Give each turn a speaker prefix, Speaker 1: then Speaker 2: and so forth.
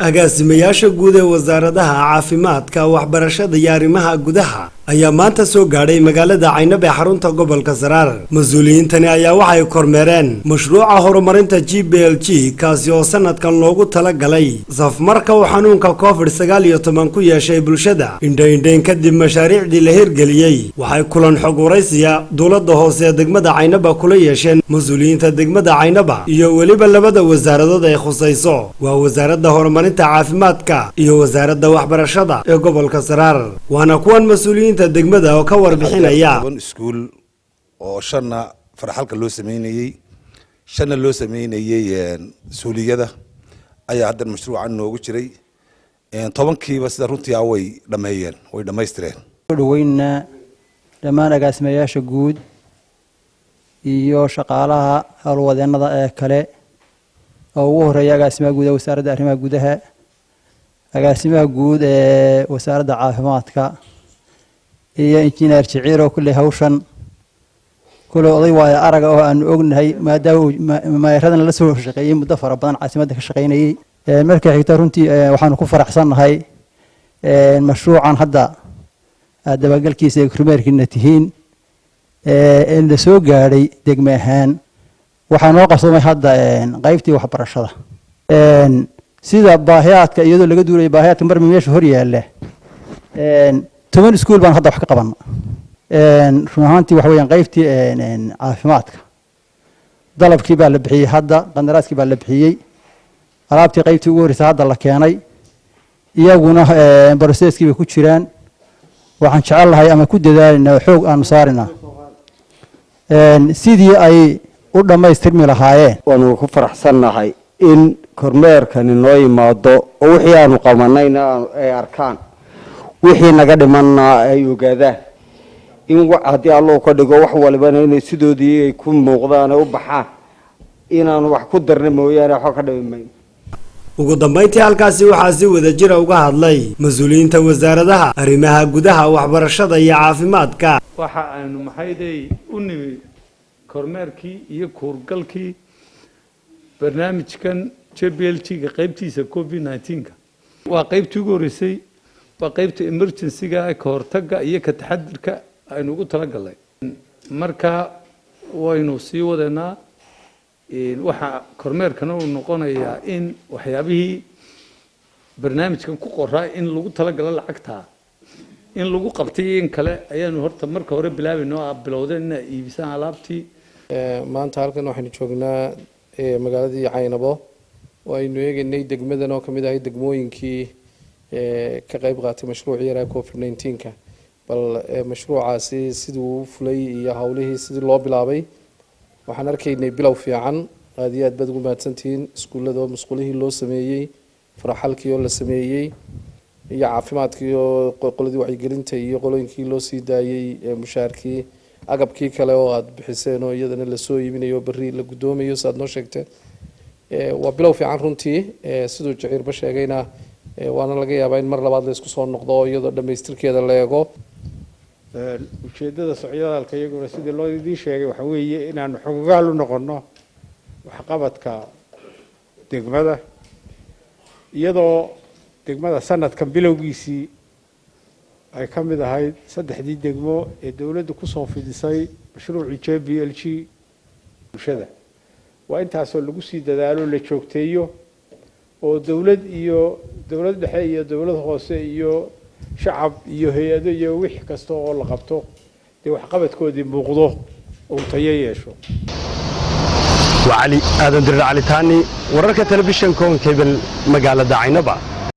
Speaker 1: Agaasimayaasha guud ee wasaaradaha caafimaadka, waxbarashada iyo arrimaha gudaha ayaa maanta soo gaadhay magaalada Caynab ee xarunta gobolka Saraar. Mas-uuliyiintani ayaa waxay kormeereen mashruuca horumarinta JBLG, kaasi oo sanadkan loogu talagalay safmarka uu xanuunka COVID-19 ku yeeshay bulshada. Indhaindhayn kadib mashaariicdii la hirgeliyey, waxay kulan xog waraysiya dowladda hoose ee degmada Caynaba kula yeesheen mas-uuliyiinta degmada Caynaba iyo weliba labada wasaaradood ay khusayso, waa wasaaradda horumarinta caafimaadka iyo wasaaradda waxbarashada ee gobolka Saraar. Waana kuwan mas-uuliyiinta degmada oo ka warbixinaya.
Speaker 2: 10 iskuul oo shanna farxalka loo sameynayey, shanna loo sameynayey suuliyada ayaa haddan mashruucan noogu jiray. 10-kiiba sida runtii ah way dhameeyeen, way dhammaystireen.
Speaker 3: Dhaweynna dhammaan agaasimayaasha guud iyo shaqaalaha howlwadeennada ee kale, oo ugu horeeya agaasimaha guud ee wasaaradda arrimaha gudaha, agaasimaha guud ee wasaaradda caafimaadka iyo Injineer Jiciir, oo kulley hawshan kulley oday waayo araga oo aanu ognahay, maadaama uu maayaradan la soo shaqeeyey muddo fara badan, caasimadda ka shaqeynayey. Marka xigta, runtii waxaanu ku faraxsannahay mashruucan hadda aad dabagalkiisa iyo kormeerkiina tihiin ee la soo gaadhay. Degme ahaan waxaa noo qabsoomay hadda qaybtii waxbarashada, sida baahiyaadka iyadoo laga duulaya baahiyaadka marmi meesha hor yaalla. 10 iskuul baan hadda wax ka qabana. Run ahaantii waxa weeyaan qaybtii caafimaadka dalabkii baa la bixiyey, hadda qandaraaskii baa la bixiyey, alaabtii qaybtii ugu horreysay hadda la keenay, iyaguna process-kii bay ku jiraan. Waxaan jecel lahay ama ku dadaalinaa oo xoog aanu saarina sidii ay u dhammaystirmi lahaayeen.
Speaker 4: Waanu ku faraxsannahay in kormeerkani noo yimaado oo wixii aanu qabanayna ay arkaan, wixii naga dhimanna ay ogaadaan, in haddii Allahu ka dhigo wax walibana inay sidoodii ay ku muuqdaan ay u baxaan. Inaanu wax ku darna mooyaane, waxba ka dhimi mayno.
Speaker 1: Ugu dambayntii, halkaasi waxaa si wada jira uga hadlay mas-uuliyiinta wasaaradaha arrimaha gudaha, waxbarashada iyo caafimaadka.
Speaker 5: Waxa aynu maxayday u nimi kormeerkii iyo kuurgalkii barnaamijkan JBLG-ga qaybtiisa COVID-19-ka. Waa qaybtii ugu horreysay, waa qaybta emergency-ga, ka hortagga iyo ka taxadirka aynu ugu talagalnay. Marka waynu sii wadanaa. Waxa kormeerkana uu noqonayaa in waxyaabihii barnaamijkan ku qoraa in lagu talagalo lacagtaa in lagu qabtay iyo in kale ayaanu horta marka hore bilaabayno. Aa bilowdeen inaa iibisaan alaabtii.
Speaker 6: Maanta halkan waxaynu joognaa magaaladii Caynabo oo aynu eegaynay degmadan oo kamid ahay degmooyinkii ka qayb qaatay mashruucii yaraa COVID-19-ka. Bal mashruucaasi siduu u fulay iyo howlihii sidii loo bilaabay, waxaan arkaynay bilow fiican. Aad iyo aad baad ugu mahadsantihiin iskuullada oo musqulihii loo sameeyey, faraxalkii oo la sameeyey iyo caafimaadkii oo qoladii wacyigelinta iyo qolooyinkii loo sii daayey mushaarkii, agabkii kale oo aada bixiseen oo iyadana lasoo iibinayo, berri la guddoomayo si aad noo sheegteen. Waa bilow fiican runtii. Siduu Jaciirba sheegayna, waana laga yaabaa in mar labaad la isku soo noqdo oo iyadoo dhammaystirkeeda la eego.
Speaker 7: Ujeeddada socdaalka iyaguna, sidii loo idiin sheegay, waxa weeye inaanu xogogaal u noqonno waxqabadka degmada, iyadoo degmada sanadkan bilowgiisii ay ka mid ahayd saddexdii degmo ee dowladdu kusoo fidisay mashruucii JBLG. Bulshada waa intaasoo lagu sii dadaalo, la joogteeyo, oo dowlad iyo dowlad dhexe iyo dowlad hoose iyo shacab iyo hay-ado iyo wix kasta oo la qabto dee waxqabadkoodii muuqdo, uu tayo yeesho.
Speaker 1: Waa Cali Aadan Dirir Calitaani, wararka telefishinka Horn Cable, magaalada Caynaba.